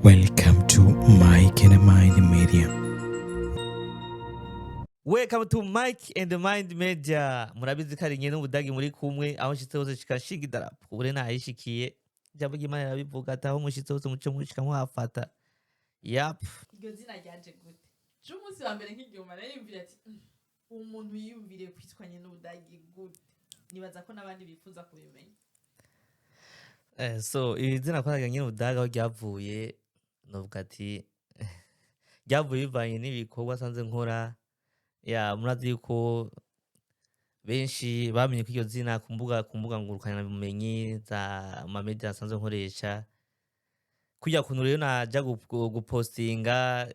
Welcome to Mike and Mind Media. Welcome to Mike and the Mind Media. Murabizi ko ari nyene n'Ubudagi muri kumwe, aho nshitse hose shika idarapo. Ubu rero nayishikiye. Ijambo ry'Imana rirabivuga ati aho mushitse hose muce mushika muhafata. Yap. Iryo zina ryaje gute? Je umunsi wa mbere nk'iryuma nariyumvira ati: uwo muntu yiyumviriye kwitwanye n'Ubudagi gute?" Nibaza ko n'abandi bifuza kubimenya. So iri zina kwaraga nyene Ubudagi, aho ryavuye, novuga ati ryavuye bivanye n'ibikorwa nsanzwe nkora. Ya, murazi yuko benshi bamenye ko iryo zina ku mbuga ngurukanabumenyi za ma media nsanzwe nkoresha. Kurya kuntu rero naja gupostinga,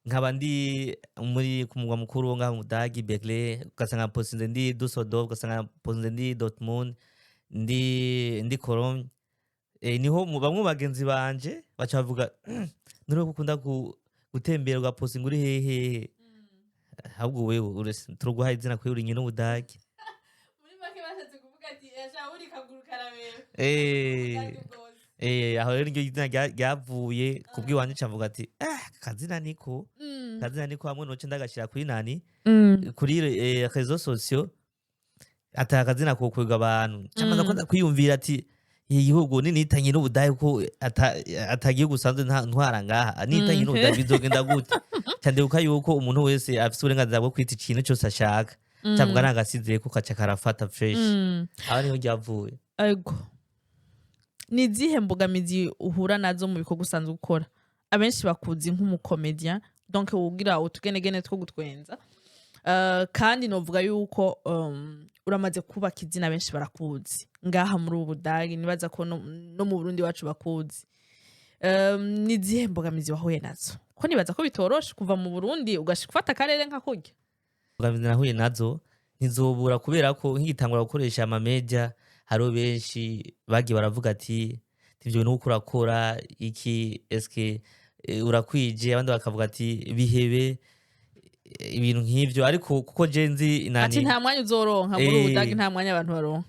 nkaba ndi muri ku mugwa mukuru wo ngaha mu Budagi, Berlin, ugasanga postinze ndi Dusseldorf, ugasanga postinze ndi Dortmund, ndi Cologne, niho bamwe mu bagenzi banje baca bavuga: "None ko ukunda gutembera, ugapostinga uri hehe, ahubwo wewe turuguhaye izina kuri uri nyina Ubudagi." Muri make bashatse kuvuga ati yasha uri kaguru karabera. Ubudagi bwose. Aho rero iryo zina ryavuye kubw'iwanje, ca mvuga ati: "Ah, kazina niko kazina niko hamwe noce ndagashira kuri nani, kuri réseaux sociaux, ata akazina kokwega abantu." Camaze ko kwiyumvira ati iki gihugu ninitanye n'Ubudagi, ko ata gihugu usanzwe ntwara ngaha, nitanye n'Ubudagi bizogenda gute? Ca ndibuka yuko umuntu wese afise uburenganzira bwo kwita ikintu cose ashaka, cavuga nagasizeko kaca karafata fresh. Aho niho ryavuye. Ego, ni izihe mbogamizi uhura nazo mu bikorwa usanzwe ukora? Abenshi bakuzi nk'umucomédien, donc ugira utugenegene two gutwenza. Kandi novuga yuko uramaze kubaka izina, benshi barakuzi ngaha muri ubu Budagi, nibaza ko no mu Burundi wacu bakuzi. Ni izihe mbogamizi wahuye nazo? Ko nibaza ko bitoroshe kuva mu Burundi ugashika ufata akarere nka kurya. Imbogamizi nahuye nazo ntizobura, kubera ko nkigitangura gukoresha ama media, hariho benshi bagiye baravuga ati: "Ivyo bintu uriko urakora iki? Eske urakwije?" Abandi bakavuga ati: "Bihebe," ibintu nk'ivyo. Ariko kuko je nzi nani Ati nta mwanya uzoronka muri ubu Budagi, nta mwanya abantu baronka.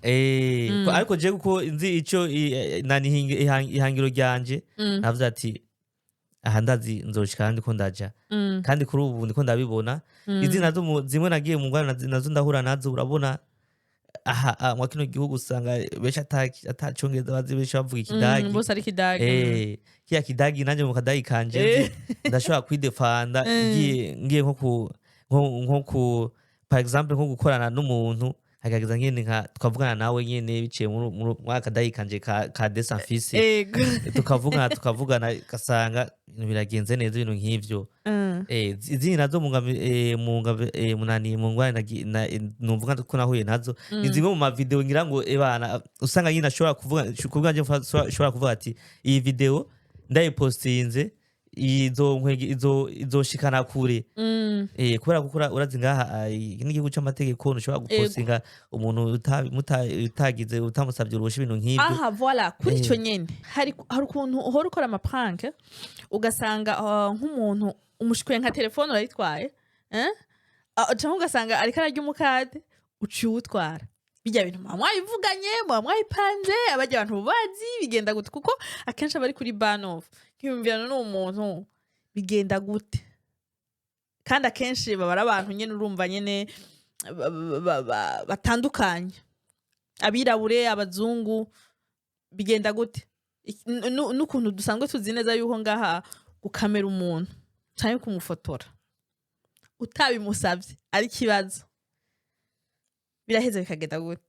Ariko je kuko nzi ico nani ihangiro ryanje, navuze ati aha ndazi nzoshika ahandi ko ndaja. Kandi kuri ubu ndiko ndabibona. Izi nazo zimwe nagiye mu ngwara nazo ndahura nazo. Urabona aha mwa kino gihugu usanga benshi ata congereza bazi, benshi bavuga ikidagi. Bose ari ikidagi. Kiya kidagi nanje mu kadagi kanje nzi ndashobora kwidefanda. Ngiye nko ku par exemple nko gukorana n'umuntu, akagerageza nyene nka twavugana nawe nyene biciye muri akadagi kanje ka desa mfise, tukavugana gasanga ibintu biragenze neza, ibintu nk'ivyo. Izindi nazo munani mu ngwane numvuga ko nahuye nazo ni zimwe mu mavideo, ngira ngo ebana usanga nyine ashobora kuvuga kubwanje, ashobora kuvuga ati iyi video ndayipostinze izoshikana kure. Kubera ko urazi ngaha iki ni igihugu c'amategeko, ntushobora gupostinga umuntu utagize utamusavye uruhusha, ibintu nk'ivyo. Aha, voilà, kuri ico nyene hari ukuntu uhora ukora amaprank, ugasanga nk'umuntu umushikuye nka telefone urayitwaye, eh? Canke ugasanga ariko ararya umukate uciye uwutwara. Bijya bintu muba mwabivuganye, muba mwabipanze, abarya abantu bazi bigenda gute? Kuko akenshi aba ari kuri banof nkiyumvirana n'uwo muntu, bigenda gute? Kandi akenshi baba ari abantu nyene, urumva nyene batandukanye, abirabure, abazungu, bigenda gute? N'ukuntu dusanzwe tuzi neza yuko ngaha gukamera umuntu canke kumufotora utabimusavye ari ikibazo, biraheza bikagenda gute?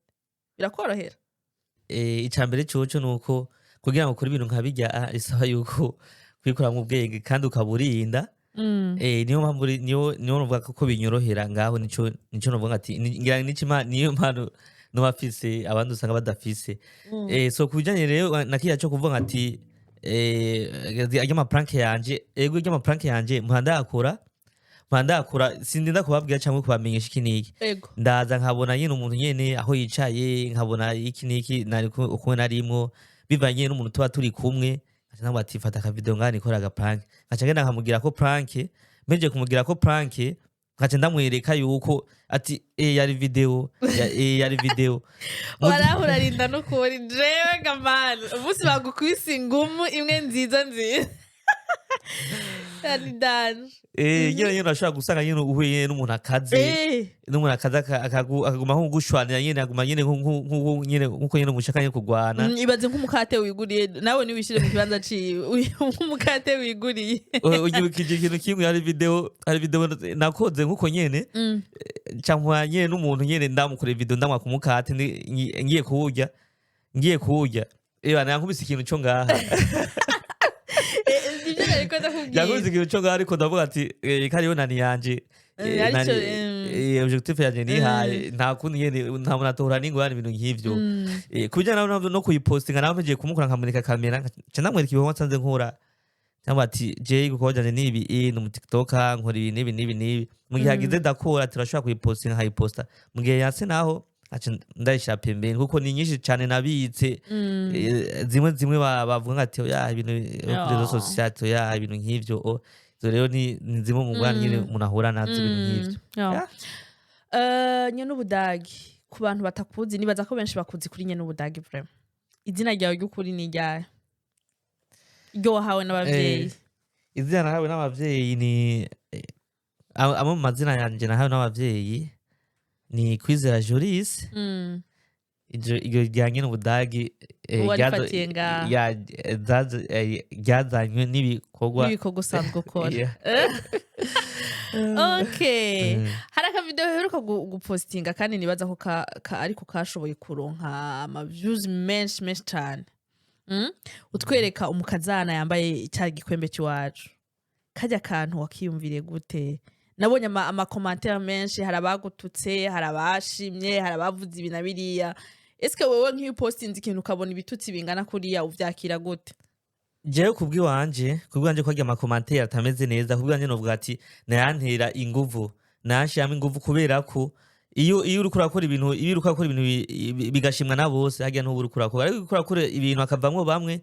Birakorohera? Ica mbere coco nuko kugira ngo ukore ibintu nka birya, bisaba yuko kwikoramwo ubwenge kandi ukaburinda. Niyo mpamvu niyo novuga ko binyorohera ngaho. Nico novuga ati ngira nico niyo mpano noba mfise abandi usanga badafise. So kubijanye rero na kiriya co kuvuga ati arya ma prank yanje, ego, arya ma prank yanje mpora ndayakora, sindinda kubabwira cyangwa kubamenyesha iki n'iki. Ndaza nkabona nyene umuntu nyene aho yicaye, nkabona iki n'iki nari uko narimwo, bivanye n'umuntu tuba turi kumwe, nkaca ndamubwira ati: "Fata akavideo ngaha nikora aga prank." Nkaca ngenda nkamugira ko prank, mpejeje kumugira ko prank. Nkaca ndamwereka yuko ati yari video yari video. Waraho urarinda n'ukuri. Jewe gamana, umunsi bagukubise ingumu imwe nziza nziza ni danger. Nyene urashobora gusanga nyene uhuye n'umuntu akaze, n'umuntu akaza akaguma nko gushwanira nyene, aguma nyene nyene nkuko nyene mushaka nyene kugwana. Ibaze nk'umukate wiguriye, nawe niwishire mu kibanza ciwe, nk'umukate wiguriye. Unyibukije ikintu kimwe. Hari video nakoze nkuko nyene, cankwa nyene n'umuntu nyene, ndamukorera video, ndamwaka umukate, ngiye kuwurya, eba yankubise ikintu co ngaha. Nivyo nariko ndakubwira. Yankubise ikintu co ngaha, ariko ndavuga ati kariyo nani yanje. Ariko, Nani, objectif yanje nihaye, nta kundi nyene, nta muntu atohora n'ingorane ibintu nk'ivyo. Kubijyana no kuyipostinga nawe, mpejeje kumukora nkamurika kamera, nca ndamwereka ibikorwa nsanze nkora, cyangwa ati jewe ibikorwa byanje ni ibi, ni umu tiktoker, nkora ibi n'ibi n'ibi n'ibi. Mu gihe hagize ndakora, turashobora kuyipostinga, nkayiposta. Mu gihe yanse naho, nkaca ndayishira pembeni, kuko ni nyinshi cane nabitse. Zimwe zimwe bavuga ngo ati ya ibintu kuri réseaux sociaux, ya ibintu nk'ivyo. Izo rero ni zimwe mu ngorane nyene umuntu ahura nazo, ibintu nk'ivyo. Yeah. Yeah. Nyene ubudagi, ku bantu batakuzi, nibaza ko benshi bakuzi kuri nyene ubudagi. Vraiment, izina ryawe ry'ukuri ni iryahe, iryo wahawe n'abavyeyi? Izina nahawe n'abavyeyi ni amwe mu mazina yanje nahawe n'abavyeyi ni Kwizera Joris. Iryo rya nyene ubudagi Warifatiye ngaha. Ryazanywe n'ibikorwa n'ibikorwa usanzwe ukora. Yeah. Okay. Hari akavideo heruka gupostinga, kandi nibaza ko ariko kashoboye kuronka ama views menshi menshi cane. Utwereka umukazana yambaye cya gikwembe cy'iwacu. Kajya kantu wakiyumviriye gute? Nabonye ama commentaires menshi, hari abagututse, hari abashimye, hari abavuze ibi na biriya. Eske wewe nk'iyo upostinze ikintu ukabona ibitutsi bingana kuriya, uvyakira gute? Jewe kubw'iwanje ko arya ama commentaires atameze neza, kubw'iwanje novuga ati nayantera inguvu, nayanshiramo inguvu, kubera ko iyo uriko urakora ibintu, iyo uriko urakora ibintu bigashimwa na bose, harya ntuba uriko urakora. Ariko uriko urakora ibintu hakavamwo bamwe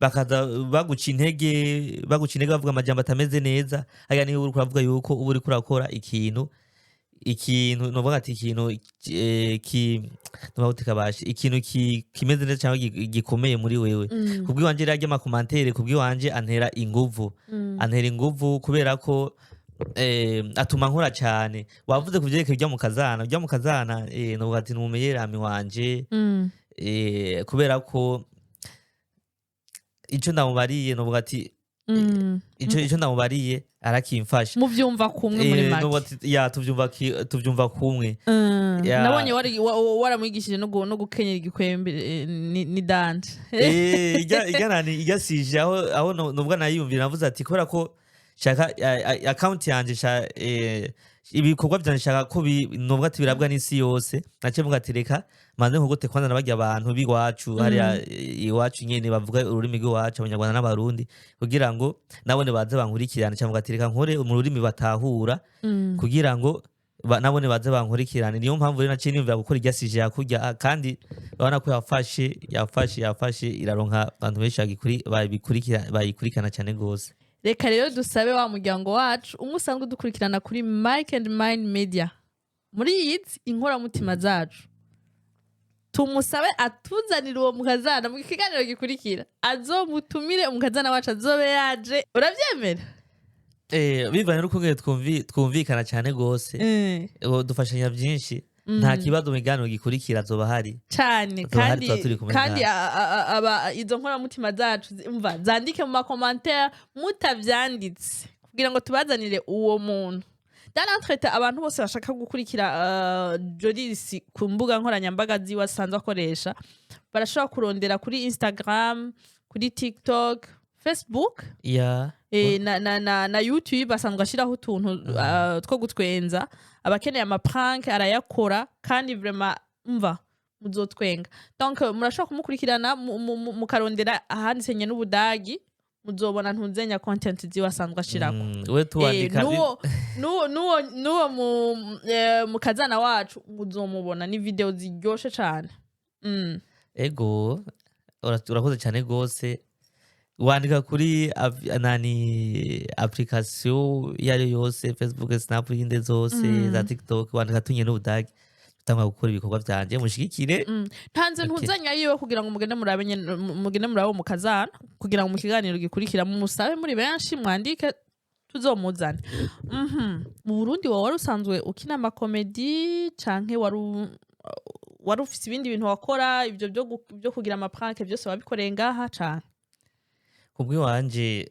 bakaza baguca intege, bavuga amajambo atameze neza, harya niho uriko uravuga yuko uba uriko urakora ikintu novuga ati ikintu ki novuga gute kabasha, ikintu kimeze neza cyangwa gikomeye muri wewe. Kubw'iwanje rero, arya ama commentaires kubw'iwanje antera inguvu, antera inguvu kubera ko atuma nkora cyane. Wavuze ku vyerekeye urya mukazana, novuga ati ni umu meilleur ami wanje, kubera ko ico ndamubariye, novuga ati ico ndamubariye arakimfasha. Muvyumva kumwe muri make? Novuga ati, ya, tuvyumva kumwe. Ya. Nabonye waramwigishije no gukenyera igikwembe, ni danger. Ijya nani, ijya sije aho novuga nayiyumvira, navuze ati kubera ko shaka account yanje, ibikorwa vyanje shaka ko novuga ati birabwa n'isi yose, naciye mvuga ati reka manze nkogote kwanza nabarya abantu b'iwacu hariya, iwacu nyene bavuga ururimi rw'iwacu, Abanyarwanda n'Abarundi, kugira ngo nabone baze bankurikirane. Ca mvuga ati reka nkore mu rurimi batahura, kugira ngo nabone baze bankurikirane. Niyo mpamvu rero naciye niyumvira gukora irya sujet yakurya, kandi urabona ko yafashe iraronka abantu benshi bayikurikirana cyane gose. Reka rero dusabe wa muryango wacu umwe usanzwe udukurikirana kuri Mike and Mine Media, muri izi inkoramutima zacu, tumusabe atuzanire uwo mukazana mu kiganiro gikurikira, azomutumire umukazana wacu, azobe yaje. Uravyemera? Bivanye n'ukungene twumvikana cyane gose, dufashanya byinshi, nta kibazo, mu kiganiro gikurikira azoba ahari. Cane. Azoba ahari, kandi tuba turi kumwe kandi ngaha. Aba izo nkoramutima zacu umva, zandike mu ma commentaires mutavyanditse, kugira ngo tubazanire uwo muntu. Dans l'entretien, abantu bose bashaka gukurikira Jolis ku mbuga nkoranyambaga ziwe asanzwe akoresha, barashobora kurondera kuri Instagram, kuri TikTok, Facebook, na YouTube. Asanzwe ashiraho utuntu two gutwenza, abakeneye ama prank arayakora, kandi vraiment mva muzotwenga. Donc murashobora kumukurikirana, mukarondera ahanditse nyene ubudagi, muzobona ntuzenya content ziwe asanzwe ashirako. We tuwandika. N'uwo mukazana wacu muzomubona, ni video ziryoshe cane. Ego, urakoze cyane gose. Wandika kuri nani, application iyo ari yo yose, Facebook, Snap, yinde zose za TikTok, wandika tunye n'Ubudagi, utangwa gukora ibikorwa vyanje, mushigikire. Ntanze Okay. ntuzanya yiwe kugira ngo mugende murabe nyene, mugende murabe mukazana, kugira ngo mu kiganiro gikurikira mumusabe muri benshi, mwandike tuzomuzane. Mu Burundi wowe wari usanzwe ukina ama comédie canke wari ufise ibindi bintu wakora? Ivyo byo kugira ama prank byose wabikoreye ngaha canke? Kubw'iwanje,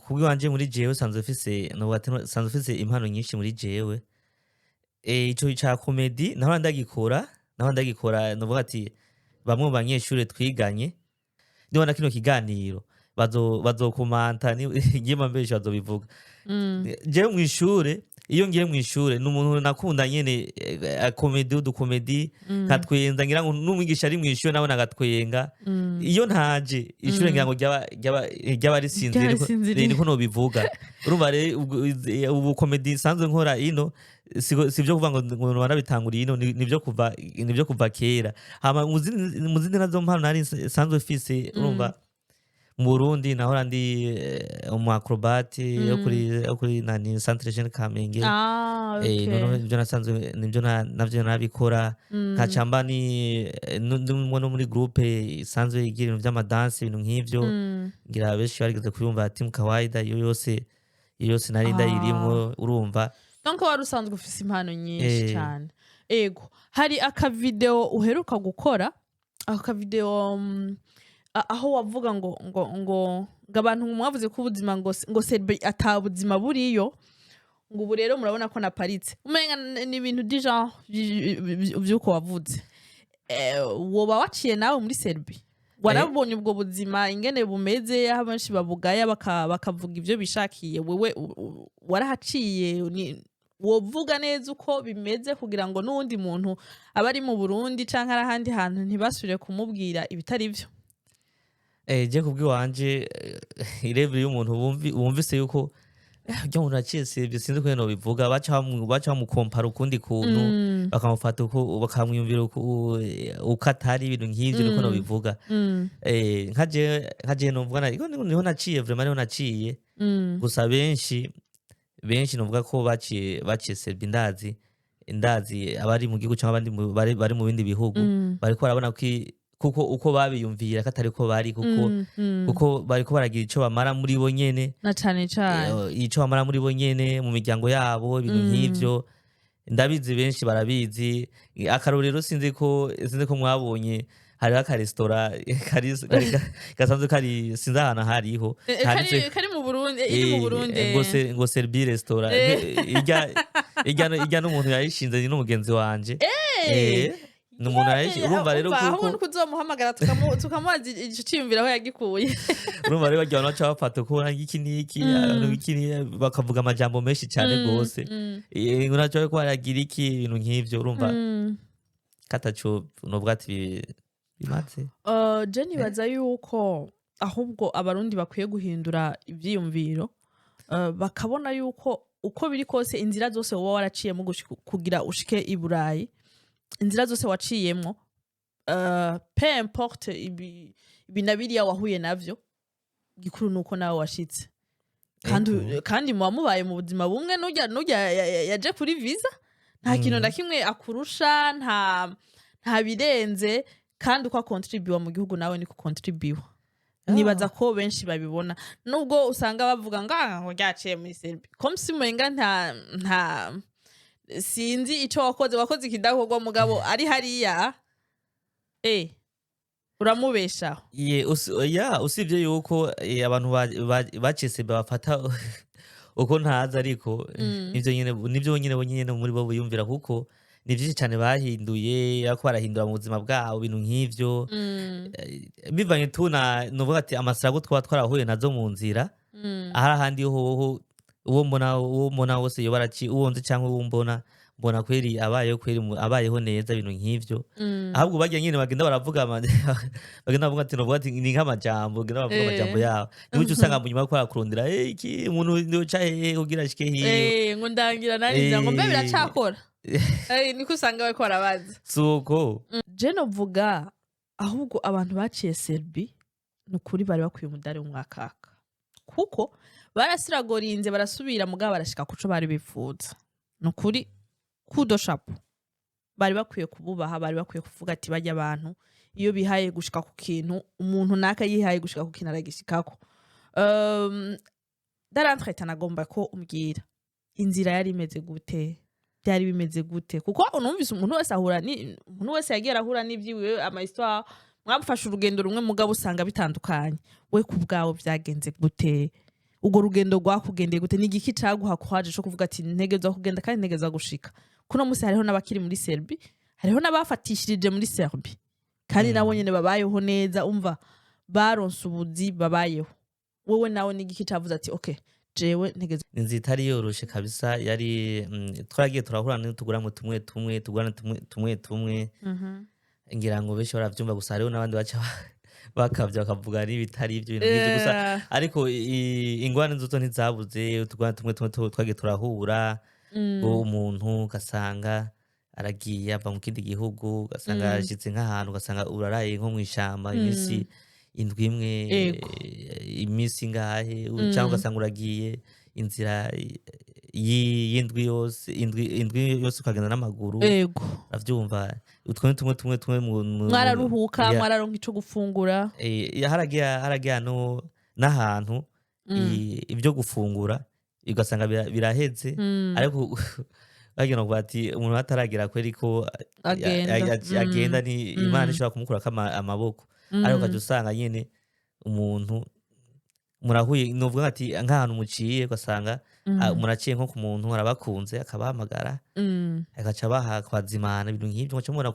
kubw'iwanje muri jewe sanzwe mfise, novuga ati sanzwe mfise impano nyinshi muri jewe. Ico ca comédie nahora ndagikora. Novuga ati bamwe mu banyeshure twiganye nibona kino kiganiro bazokomanta, ngiye mbesha bazobivuga. Jewe mw'ishure, iyo ngiye mw'ishure, ni umuntu nakunda nyene comédie, udu comédie nkatwenza, ngira ngo n'umwigisha ari mw'ishure nawe nagatwenga. Iyo ntaje ishure ngira ngo ryaba risinziriye. Ryaba risinziriye. Niko nobivuga. Urumva rero ubu comédie nsanzwe nkora ino sivyo kuvuga ngo narabitanguriye ino, nivyo kuva kera. Hama mu zindi nazo mpano nari nsanzwe mfise, urumva mu Burundi nahora ndi umu acrobate yo kuri nani, Centre Jeune Kamenge. Noneho ivyo nasanzwe nivyo navyo nabikora, nkaca mba ni ndimwo no muri groupe isanzwe igira ibintu vy'ama danse, ibintu nk'ivyo. Ngira benshi barigeze kuyumva, Team Kawaida. Iyo yose nari ndayirimwo, urumva. Donc wari usanzwe ufise impano nyinshi cyane. Ego, hari aka vidéo uheruka gukora, ako ka vidéo aho wavuga ngo abantu mwavuze ko ubuzima ngo Serbie ata buzima buriyo, ngo ubu rero murabona ko naparitse, umenga ni ibintu du genre vy'uko wavuze. Woba waciye nawe muri Serbie, warabonye ubwo buzima ingene bumeze, aho benshi babugaya bakavuga ivyo bishakiye. Wewe warahaciye, wovuga neza uko bimeze kugira ngo n'uwundi muntu aba ari mu Burundi canke ari ahandi hantu ntibasubire kumubwira ibitari vyo? Je kubw'iwanje, irevure y'umuntu wumvise yuko urya muntu yaciye Serbie, sinzi ukuntu nobivuga, baca bamukompara ukundi kuntu, bakamufata uko, bakamwiyumvira uko atari, ibintu nk'ivyo, niko nobivuga. Nka je novuga niho naciye, vraiment niho naciye. Gusa benshi benshi novuga ko baciye Serbie, ndazi abari mu gihugu cyangwa abandi bari mu bindi bihugu bariko barabona ko kuko uko babiyumvira ko atari ko bari, kuko kuko bariko baragira ico bamara muri bo nyene. Na cane cane. Ico bamara muri bo nyene, mu miryango yabo, ibintu nk'ivyo. Ndabizi, benshi barabizi. Akarorero, sinzi ko mwabonye, hariho akaresitora gasanzwe kari, sinzi ahantu hariho Kari mu Burundi, iri mu Burundi. Ngo Serbie restaurant. Irya n'umuntu yayishinze ni n'umugenzi wanje. Ni umuntu yayishinze, urumva rero. Umva, ahubwo Kuko nuko uzomuhamagara tukamubaza ico ciyumviro aho yagikuye. Urumva rero barya abantu baca bafata uko iki n'iki, abantu iki n'iki, bakavuga amajambo menshi cyane gose. Ngo naco bariko baragira iki, ibintu nk'ivyo, urumva kataco novuga ati bimaze. Je nibaza yuko ahubwo Abarundi bakwiye guhindura ivyiyumviro, bakabona yuko uko biri kose inzira zose woba waraciyemo kugira ushike i Burayi, inzira zose waciyemwo, peu importe ibi na biriya wahuye navyo, gikuru nuko nawe washitse. Kandi kandi muba mubaye mu buzima bumwe. Nurya yaje kuri visa, nta kintu na kimwe akurusha, nta birenze. Kandi uko akontribuwa mu gihugu nawe niko ukontribuwa. Nibaza ko benshi babibona, nubwo usanga bavuga ngo ah, ngo ryaciye muri Serbie, comme si umenga nta sinzi ico wakoze ikidakorwa, mugabo ari hariya uramubeshaho. Ya, usibye yuko abantu bacise bafata uko ntazi, ariko nivyo nyene muri bo biyumvira, kuko ni vyinshi cane bahinduye, ariko barahindura mu buzima bwabo, ibintu nk'ivyo. Bivanye tu na novuga ati amasirago twaba twarahuye nazo mu nzira. Ahari ahandi hoho, uwo mbona wose yoba araci, uwo nzi canke uwo mbona kweri abayeho, kweri abayeho neza, ibintu nk'ivyo. Ahubwo barya nyene bagenda baravuga bagenda bavuga ati, novuga ati ni nk'amajambo, bagenda bavuga amajambo yabo, niho uca usanga mu nyuma bariko barakurondera iki umuntu yoca hehe kugira ashike hiyo. Ngo ndangira nariza ngo mbe biracakora. Niko usanga bariko barabaza. Suko. Je novuga ahubwo abantu baciye Serbie. Ni ukuri bari bakwiye umudari w'umwakaka, kuko barasiragorinze, barasubira, mugabo barashika kuco bari bifuza. Ni ukuri, coup de chapeau, bari bakwiye kububaha, bari bakwiye kuvuga ati bajya abantu iyo bihaye gushika ku kintu, umuntu naka yihaye gushika ku kintu aragishikako. Darantreta, nagomba ko umbwira inzira yari imeze gute, byari bimeze gute, kuko unumvise umuntu wese ahura ni umuntu wese yagiye arahura n'ibyiwe, ama histoire. Mwamufashe urugendo rumwe, mugabo usanga bitandukanye. We ku bwawe byagenze gute? Urwo rugendo rwakugendeye gute? Ni igiki caguha courage co kuvuga ati ntegerezwa kugenda kandi ntegerezwa gushika kuno munsi? Hariho n'abakiri muri Serbi, hariho n'abafatishirije muri Serbi, kandi nabo nyene babayeho neza, umva baronse ubuzi, babayeho. Wowe nawe ni igiki cavuze ati okay, jewe ntegerezwa? Inzira itari yoroshe kabisa. Yari twaragiye turahura n'utuguramwe tumwe tumwe, tugurane tumwe tumwe tumwe, ngira ngo benshi baravyumva. Gusa hariho n'abandi baca bakavya bakavuga n'ibitari ivyo, ibintu nk'ivyo gusa. Ariko ingorane zozo ntizabuze. Utugorane tumwe tumwe twagiye turahura, ngo umuntu ugasanga aragiye ava mu kindi gihugu, ugasanga ashitse nk'ahantu, ugasanga uraraye nko mw'ishamba iminsi indwi imwe, iminsi ingahe, cyangwa ugasanga uragiye inzira y'indwi yose, indwi yose ukagenda n'amaguru. Uravyumva, utwo ni tumwe tumwe tumwe Mwararuhuka? Ya. Mwararonka ico gufungura? Haragiye no n'ahantu ibyo gufungura ugasanga biraheze, ariko bagira ngo bati umuntu ataragira kweri ko agenda. Agenda ni Imana ishobora kumukurako amaboko, ariko ukaja usanga nyene umuntu murahuye, novuga ati nk'ahantu muciye ugasanga muraciye nko ku muntu arabakunze, akabahamagara, agaca abaha kwazimana, ibintu nk'ivyo, mugaca mubona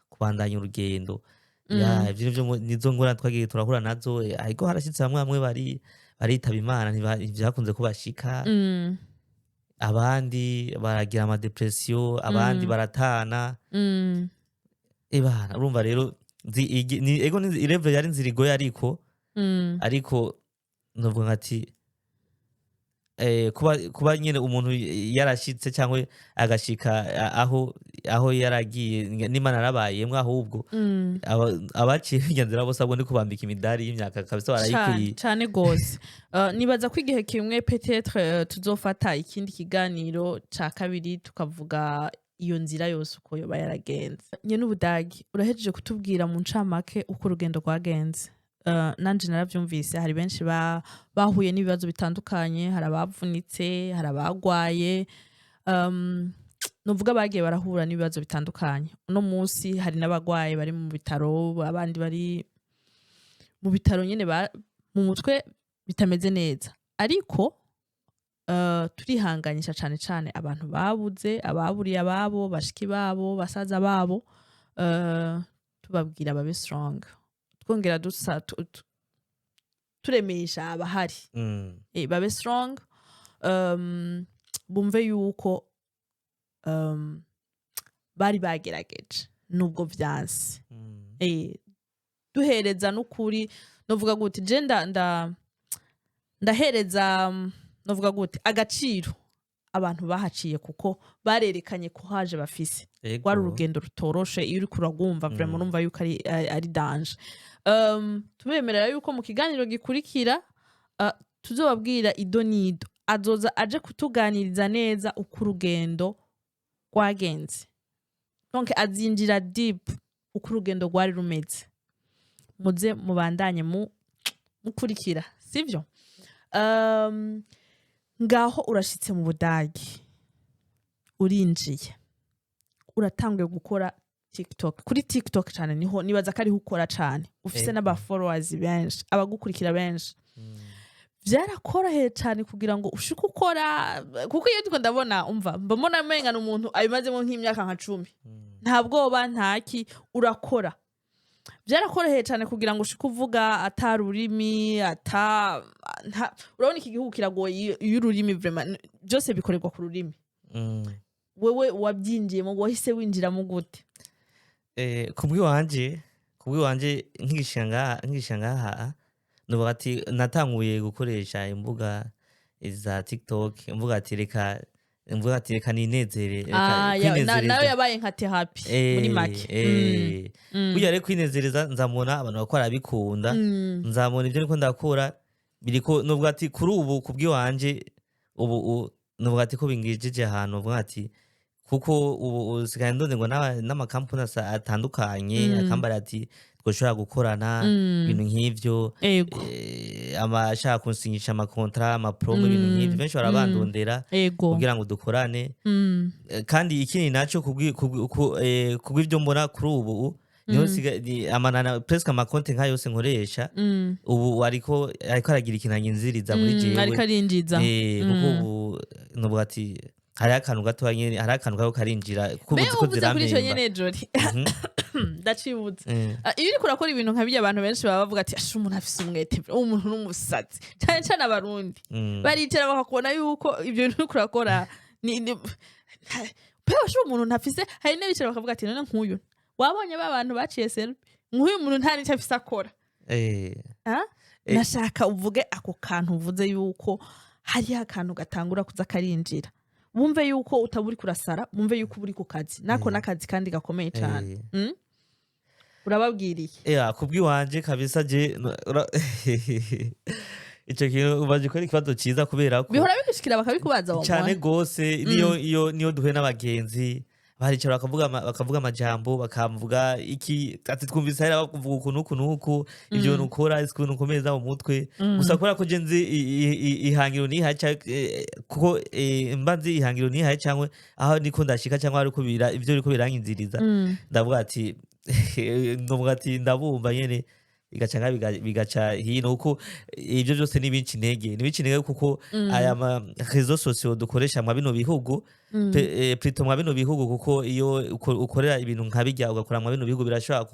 kubandanya urugendo. Ya, ivyo nivyo nizo ngorane twagiye turahura nazo. Ariko harashitse bamwe bamwe bari baritaba Imana, ntivyakunze ko bashika, abandi baragira ama dépression, abandi baratana. Ebana, urumva rero ego irevure yari inzira igoye, ariko ariko novuga ati kuba nyene umuntu yarashitse cyangwa agashika aho yaragiye n'Imana yarabayemwo, ahubwo abaciye irya nzira bose ahubwo ni kubambika imidari y'imyaka kabisa, barayikwiye. Cane gose. Nibaza ko igihe kimwe peut-être tuzofata ikindi kiganiro ca kabiri, tukavuga iyo nzira yose uko yoba yaragenze. Nyene Ubudagi, urahejeje kutubwira mu ncamake uko urugendo rwagenze. Nanje naravyumvise, hari benshi bahuye n'ibibazo bitandukanye, hari abavunitse, hari abagwaye, nuvuga bagiye barahura n'ibibazo bitandukanye. Uno munsi hari n'abagwaye bari mu bitaro, abandi bari mu bitaro nyene mu mutwe bitameze neza. Ariko turihanganisha cane cane abantu babuze, ababuriye ababo, bashiki babo, basaza babo, tubabwira babe strong, twongera dusa turemesha abahari, babe strong, bumve yuko bari bagerageje nubwo vyanse. Duhereza n'ukuri, novuga gute, je ndahereza novuga gute, agaciro abantu bahaciye, kuko barerekanye ko haje bafise. Rwari urugendo rutoroshe. Iyo uriko uragwumva, vraiment urumva yuko ari danger. Tubemerera yuko mu kiganiro gikurikira tuzobabwira ido n'ido, azoza aje kutuganiriza neza uko urugendo rwagenze, donc azinjira deep uko urugendo rwari rumeze. Muze mubandanye mu mukurikira, sivyo? Ngaho urashitse mu Budagi, urinjiye, uratanguye gukora TikTok. Kuri TikTok cyane niho nibaza ko ariho ukora cyane, ufise n'aba followers benshi, abagukurikira benshi. Byarakoroheye cyane kugira ngo ushike ukora? Kuko iyo ndiko ndabona, umva, mbona umenga umuntu abimazemo nk'imyaka nka 10, nta bwoba, ntaki, urakora. Byarakoroheye cyane kugira ngo ushike uvuga ata rurimi ata urabona iki gihugu kiragoye iyo ururimi, vraiment byose bikorerwa ku rurimi. Wewe wabyinjiyemo, wahise winjiramo gute? Kubw'iwanje nkigishika ngaha, nuvuga ati natanguye gukoresha imbuga za TikTok, mvuga ati reka Mvuga ati reka ninezere, reka Ah, kwinezereza. Nayo yabaye nka thérapie muri make. Burya rero kwinezereza, nzamubona abantu bakora bikunda, nzamubona ibyo niko ndakora biriko, nuvuga ati kuri ubu kubw'iwanje ubu nuvuga ati ko bingejeje ahantu, uvuga ati kuko ubu usigaye ndonde ngo n'amakampuni atandukanye akambara ati twoshobora gukorana, ibintu nk'ivyo. Amashaka kunsinyisha ama contrats, ama promo, ibintu nk'ivyo, benshi barabandondera kugira ngo dukorane. Kandi ikindi naco kubw'ivyo mbona kuri ubu niho amanana presque amakonte nka yose nkoresha ubu ariko aragira ikintu anyinziriza muri jewe. Ariko arinjiza. Kuko ubu nuvuga ati hariho akantu gatoya nyene, hariho akantu kako karinjira kuko Mbe ubu ziko uvuze kuri ico zirampemba. nyene, Jori, ndacibutse. Ah, iyo uriko urakora ibintu nka birya, abantu benshi baba bavuga ati: "Asha, umuntu afise umwete, umuntu n'umusazi." Cyane cyane Abarundi baricara bakakubona yuko ibyo bintu uriko urakora ni pe washa umuntu ntafise. Hari n'abicara bakavuga ati: "None nk'uyu wabonye ba bantu baciye selfie, nk'uyu muntu nta n'icyo afise akora." Ah? Nashaka uvuge ako kantu uvuze yuko hariho akantu gatangura kuza karinjira, wumve yuko utaba uri kurasara, wumve yuko uba uri ku kazi nako n'akazi kandi gakomeye cyane. Urababwiriye. Yeah, kubw'iwanje kabisa je ico kintu ubaje ko ari ikibazo ciza kubera ko Bihora bigushikira bakabikubaza wa cyane mwana? Gose. Niyo iyo niyo duhuye n'abagenzi baricara bakavuga amajambo, bakamvuga iki, ati twumvise hariya bakuvuga uku n'uku n'uku, ibyo bintu ukora isi ukuntu ukomeza mu mutwe. Gusa kubera ko je nzi ihangiro nihaye kuko mba nzi ihangiro nihaye cyangwa aho niko ndashika cyangwa ariko ibyo biriko biranyinziriza, ndavuga ati ndavuga ati ndabumva nyene, bigaca nka bigaca hino, kuko ibyo byose ni binci intege, ni binci intege, kuko aya ma réseaux sociaux dukoresha mwa bino bihugu, plutôt mwa bino bihugu, kuko iyo ukorera ibintu nka bijya ugakora mwa bino bihugu birashobora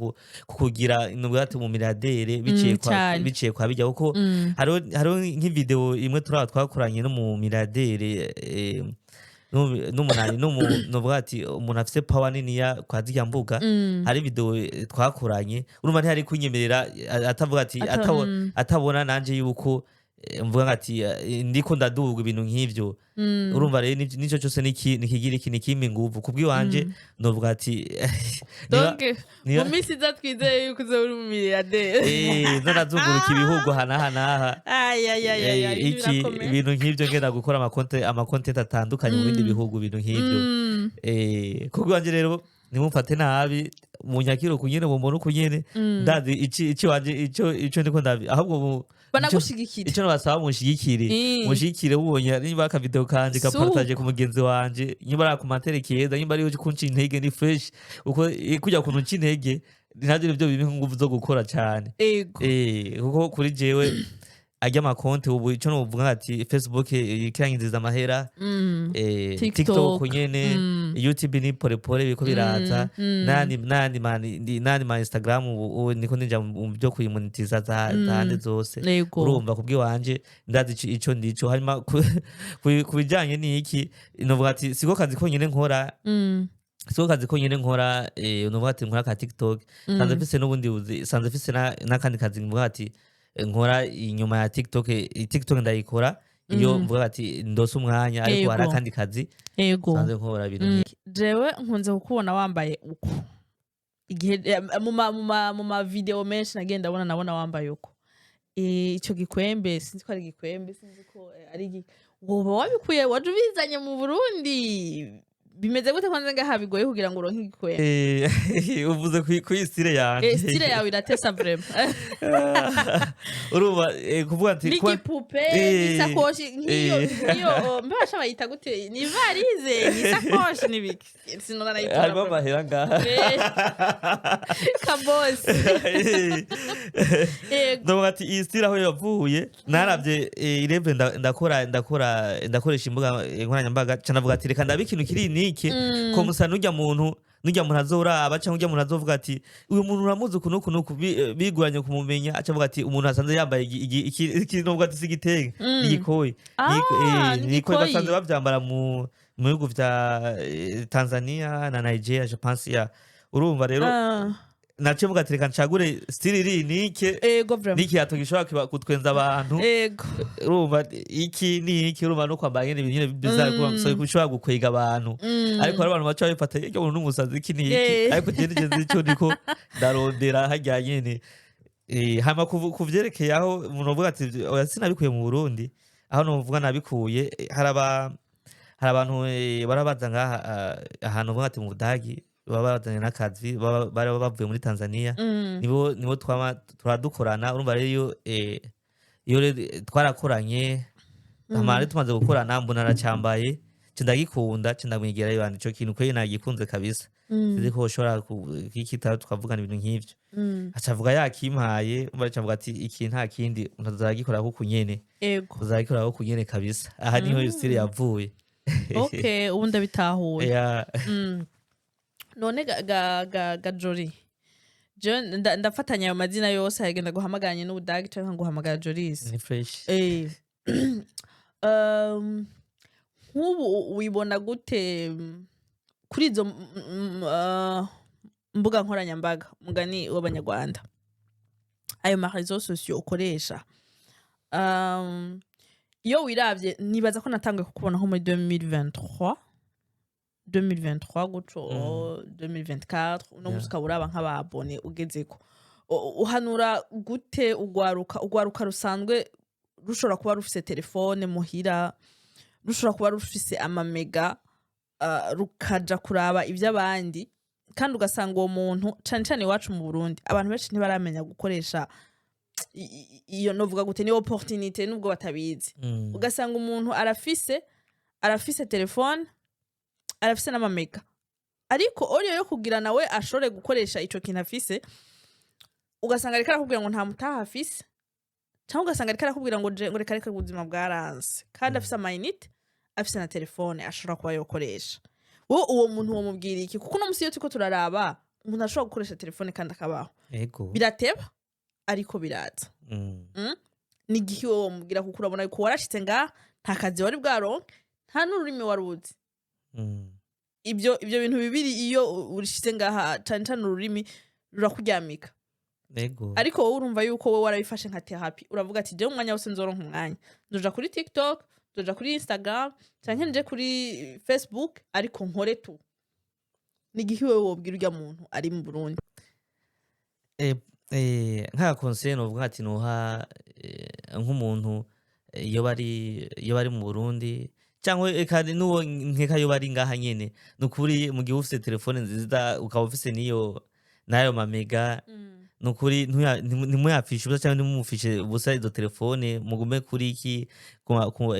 kukugira nubwo ati mu milliardaire biciye kwa biciye kwa bijya, kuko hariho nk'ivideo imwe turaba twakoranye n'umu milliardaire, n'umunani nuvuga ati umuntu afise power niniya kwa zirya mbuga. Hari video twakoranye, urumva ntiyari kunyemerera atavuga ati atabona nanje yuko mvuga ati ndiko ndaduga, ibintu nk'ivyo. Urumva rero nico cyose nikigira iki nikimpa inguvu kubw'iwanje, novuga ati Donc mu minsi iza twizeye yuko uzoba uri mu milliardaire. No nazunguruka ibihugu hanaha naha. Ay, iki birakomeye. Ibintu nk'ivyo, ngenda gukora ama content atandukanye mu bindi bihugu, ibintu nk'ivyo. Kubw'iwanje rero ntimumfate nabi, munyakire uku nyene, mumubone uku nyene. Ndazi ici wanje ico ndiko ndabi ahubwo Banagushigikira. Ico nabasaba, munshigikire. Munshigikire mubonye niba akavideo kanje gapartage ku mugenzi wanje, niba ari akomantere keza, niba ari kunca intege, ni fresh uko kujya kuntu nca intege navyo nivyo bimpa inguvu zo gukora cane. Kuko kuri jewe arya amakonti ubu ico novuga ati Facebook ikiranyinziza amahera, TikTok. TikTok nyene, YouTube ni polepole biriko biraza, nandi ma Instagram ubu niko ninja mu byo kuyimonetiza za zandi zose. Urumva kubw'iwanje ndazi ico ndico. Hanyuma ku bijanye n'iki, novuga ati siko kazi konyene nkora, siko kazi konyene nkora. Novuga ati nkora ka TikTok, sanze mfise n'ubundi buzi, sanze mfise n'akandi kazi mvuga ati nkora inyuma ya TikTok. TikTok ndayikora iyo mvuga ati ndose umwanya, ariko hari akandi kazi sanze nkora ibintu nk'ivyo. Jewe nkunze kukubona wambaye uko igihe mu ma video menshi nagiye ndabona, nabona wambaye uko. Ico gikwembe, sinzi ko ari igikwembe, sinzi ko ari woba wabikuye, waje ubizanye mu Burundi, bimeze gute? Kwanza ngaha bigoye kugira ngo uronke igikwembe. Uvuze kuri style yanje. Style yawe iratesa vraiment. Urumva kuvuga ati N'igipupe, n'isakoshi nk'iyo, nk'iyo oh, mbasha bayita gute? Ni valise, ni isakoshi, ni biki? Sinona nayitora. Harimo amahera ngaha. Kabosi. Yego. Ndavuga ati iyi style aho yavuye, naravye irevre ndakora ndakoresha imbuga nkoranyambaga ca ndavuga ati reka ndabe ikintu kiri unique ko musa nurya muntu azoraba cyangwa urya muntu azovuga ati uyu muntu uramuzi uku n'uku n'uku, biguranye kumumenya, aca avuga ati umuntu asanze yambaye iki, novuga ati si igitenge, ni igikoyi. Ah, ni ni igikoyi. igikoyi. Basanze bavyambara mu bihugu vya Tanzania na Nigeria, je pense ya. Urumva rero Naciye mvuga ati: "Reka ncagure style iri nike Ego, vraiment. N'ikiyato gishobora kutwenza abantu." Urumva iki ni iki? Urumva no kwambara nyene ibintu nyene bizarre, kuba bishobora gukwega abantu, ariko hari abantu baca babifata iryo muntu n'umusazi, iki ni iki? Ariko je nije nzi ico ndiko ndarondera harya nyene. Hama kuvyerekeye aho umuntu avuga ati: "Oya, sinabikuye mu Burundi." Aho novuga nabikuye, hari abantu barabaza ngaha, ahantu uvuga ati mu Budagi, baba bazanye n'akazi, baba bari bavuye muri Tanzania. Nibo twama turadukorana. Urumva rero iyo rero twarakoranye, hama rero tumaze gukorana mbona aracambaye, nca ndagikunda, nca ndamwegera: "Yibanda, ico kintu kweri nagikunze kabisa, sinzi ko woshobora kukitaho tukavugana ibintu nk'ivyo." Aca avuga yakimpaye. Umva, aca avuga ati: "Iki nta kindi, utazagikora kuku nyene, uzagikora kuku nyene kabisa." Aha niho iyo style yavuye. Okay, ubu ndabitahuye. None ga Jori, jewe ndafatanya ayo mazina yose, hagenda guhamagaranye n'Ubudagi canke guhamagara Joris. Ni fresh. Nk'ubu wibona gute kuri izo mbuga nkoranyambaga, mugani w'Abanyarwanda, ayo ma réseaux sociaux ukoresha? Iyo wiravye, nibaza ko natanguye kukubona nko muri 2023, 2023 guco, 2024. Uno musi ukaba uraba nk'aba abonnés ugezeko. Uhanura gute ugwaruka rusanzwe rushobora kuba rufise telefone muhira, rushobora kuba rufise ama méga, rukaja kuraba ivy'abandi, kandi ugasanga uwo muntu, cane cane iwacu mu Burundi, abantu benshi ntibaramenya gukoresha iyo, novuga gute, ni opportunité, nubwo batabizi? Ugasanga umuntu arafise telefone, arafise n'ama méga, ariko au lieu yo kugira nawe ashobore gukoresha ico kintu afise, ugasanga ariko arakubwira ngo nta mutaha afise, cyangwa ugasanga ariko arakubwira ngo ngo reka reka, ubuzima bwaranze, kandi afise ama unités, afise na telefone ashobora kuba yokoresha. Wowe uwo muntu womubwira iki? Kuko uno musi iyo turiko turaraba, umuntu ashobora gukoresha telefone kandi akabaho. Birateba ariko biraza. Ni igihe wowe womubwira? Kuko urabona yuko warashitse ngaha, nta kazi wari bwaronke, nta n'ururimi wari uzi. Ibyo bintu bibiri, iyo urishitse ngaha, cane cane ururimi rurakuryamika. Ariko wowe urumva yuko wowe warabifashe nka thérapie, uravuga ati: "Jewe umwanya wose nzoronka umwanya, nzoja kuri TikTok, nzoja kuri Instagram, canke nje kuri Facebook, ariko nkore tu." Ni igihe wowe wobwira urya muntu ari mu Burundi? Nk'aka conseil novuga ati noha nk'umuntu iyo bari mu Burundi cyangwa eka n'uwo nkeka iyo bari ngaha nyene, ni ukuri mu gihe ufise telefone nziza, ukaba ufise n'iyo n'ayo ma méga, ni ukuri ntimuyapfishe ubusa cyangwa ntimumufishe ubusa izo telefone. Mugume kuri iki,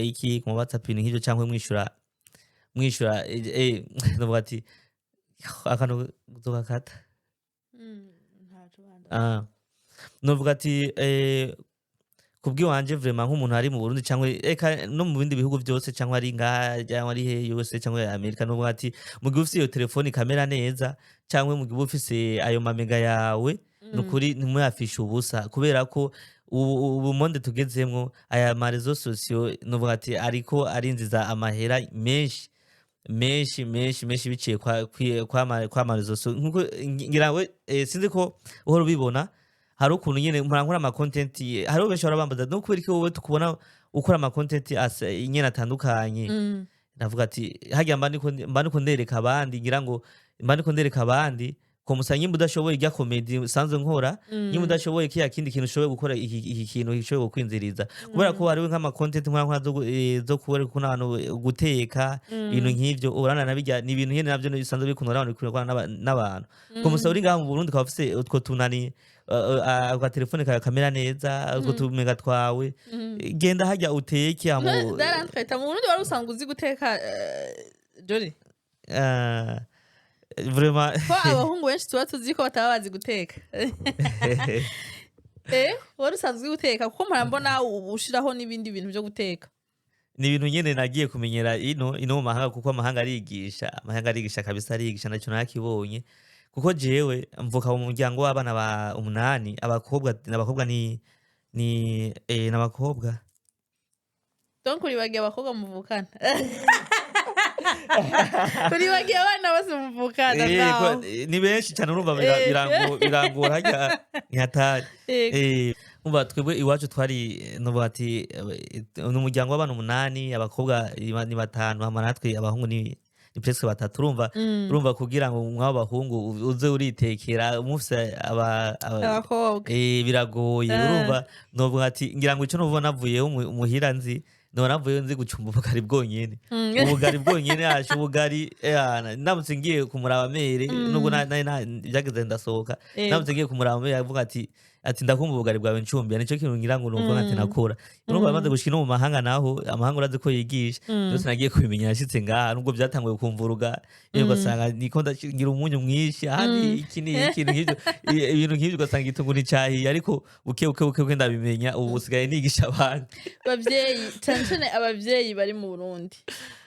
iki, ku ma WhatsApp, ibintu nk'ivyo, cyangwa mwishura, novuga ati akantu uzogakata. Ah. Novuga ati kubw'iwanje vraiment, nk'umuntu ari mu Burundi cyangwa eka no mu bindi bihugu byose, cyangwa ari ngaha, cyangwa ari he yose, cyangwa Amerika, novuga ati mu gihe ufise iyo telefone ikamera neza, cyangwa mu gihe ufise ayo ma méga yawe, ni ukuri ntimuyafishe ubusa, kubera ko ubu monde tugezemwo, aya ma réseaux sociaux, novuga ati ariko arinjiza amahera menshi menshi menshi menshi biciye kwa ma réseaux sociaux. Nkuko ngira ngo sinzi ko uhora ubibona, hari ukuntu nyene mpora nkora ama content, hariho benshi bahora bambaza: "No kubera iki wowe tukubona ukora ama content nyene atandukanye?" Navuga ati harya mba ndiko ndereka abandi, ngira ngo mba ndiko ndereka abandi ko musa nyimba udashoboye irya comédie usanzwe nkora, nyimba udashoboye kiya kindi kintu, ushoboye gukora iki kintu gishoboye kukwinziriza, kubera ko hariho nk'ama content nkora zo kubereka ukuntu abantu guteka, ibintu nk'ivyo. Urana na bijya ni ibintu nyene navyo bisanzwe bikundwa n'abantu, bikundwa n'abantu. Ko musa uri ngaha mu Burundi, ukaba ufise utwo tunani, aga telefone kawe kamera neza, utwo tu méga twawe, genda hajya uteke Darantweta, mu Burundi wari usanzwe uzi guteka, Jolly? Vraiment. Ko abahungu benshi tuba tuzi ko bataba bazi guteka. Wari usanzwe uzi guteka? Kuko mpora mbona ushiraho n'ibindi bintu byo guteka. Ni ibintu nyene nagiye kumenyera ino mu mahanga, kuko amahanga arigisha, amahanga arigisha kabisa, arigisha. Naco nakibonye kuko jewe mvuka mu muryango w'abana ba umunani, abakobwa ni n'abakobwa. Donc uribagiye abakobwa muvukana? Uribagiye abana bose muvukana? Eh, ngaho. Ni benshi cyane, urumva birangora harya ntihatari. Umva, twebwe iwacu twari, nuvuga ati ni umuryango w'abantu umunani, abakobwa ni batanu, hama natwe abahungu ni presque batatu, urumva. Urumva, kugira ngo mw'abo bahungu uze uritekera mufise abakobwa. Biragoye. Urumva, novuga ati ngira ngo ico novuga navuyeho muhira, nzi noba navuyeho nzi gucumba ubugari bwonyene. Ubugari bwonyene, asha, ubugari, ndamutse ngiye kumuraba mère, nubwo byageze ndasohoka, ndamutse ngiye kumuraba mère avuga ati "Ndakumva ubugari bwawe ncumbiye." Nico kintu ngira ngo nuvuga ati nakora. Urumva, maze gushika no mu mahanga naho, amahanga urazi ko yigisha byose, nagiye kubimenya nashitse ngaha, nubwo byatanguye kumvuruga yewe, ugasanga niko ndagira umunyu mwinshi ahandi, iki ni ikintu nk'ivyo, ibintu nk'ivyo, ugasanga itungu nticahiye, ariko buke buke buke buke ndabimenya, ubu usigaye nigisha abandi. Abavyeyi, cyane cyane abavyeyi bari mu Burundi,